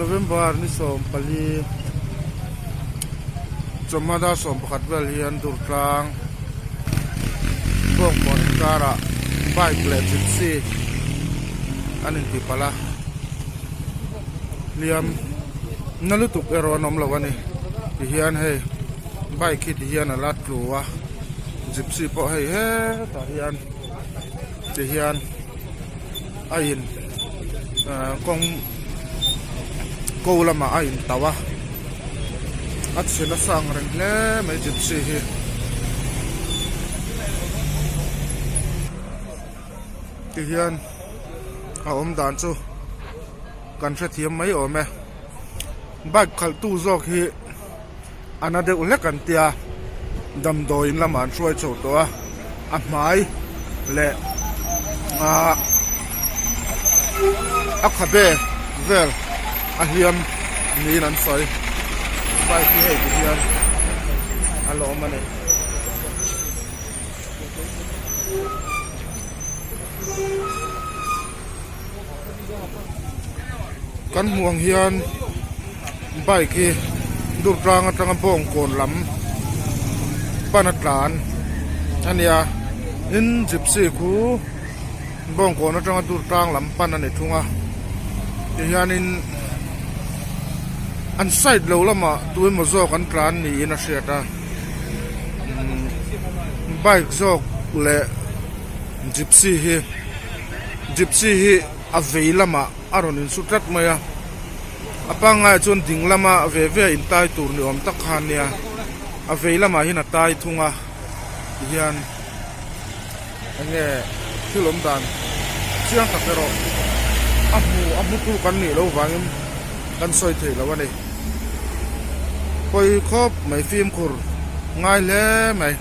November ni 14 chawhma dar 11 vel hian Durtlang Bawngkawn inkarah bike leh gypsy an inti palh a hliam na lutuk erawh an awm lo a ni tihian hei bike hi tihian a la tlu a gypsy pawh hei hetah hian tihian a in ah kawng ko lamah a in tauh a a chhe nasa ang reng hle mai gypsy hi. Tihian a awm dan chu kan hrethiam mai awm e bike khalh tu zawk hi a na deuh hlek an tia damdawiin lamah an hruai chho tawh a a hmai leh ahh a khabe vel a hliam niin an sawi bike hi hei ti hian a la awm a ni. Kan hmuh ang hian bike hi Durtlang atanga Bawngkawn lam pan a tlan a nia tin gypsy khu Bawngkawn atanga Durtlang lam pan a ni thung a tihianin an side lo lamah tu emaw zawk an tlan niin a hriat a bike zawk leh gypsy hi gypsy hi a vei lamah a rawn insu tlat mai a a pangngai ah chuan ding lama ve ve a intai tur ni awm tak kha ania a vei lamah hian a tai thung a tihian enge thil awm dan chiang tak erawh a hmu a hmu tu kan nih loh vangin kan sawi thei lo a ni pawi khawp mai fimkhur ngai hle mai.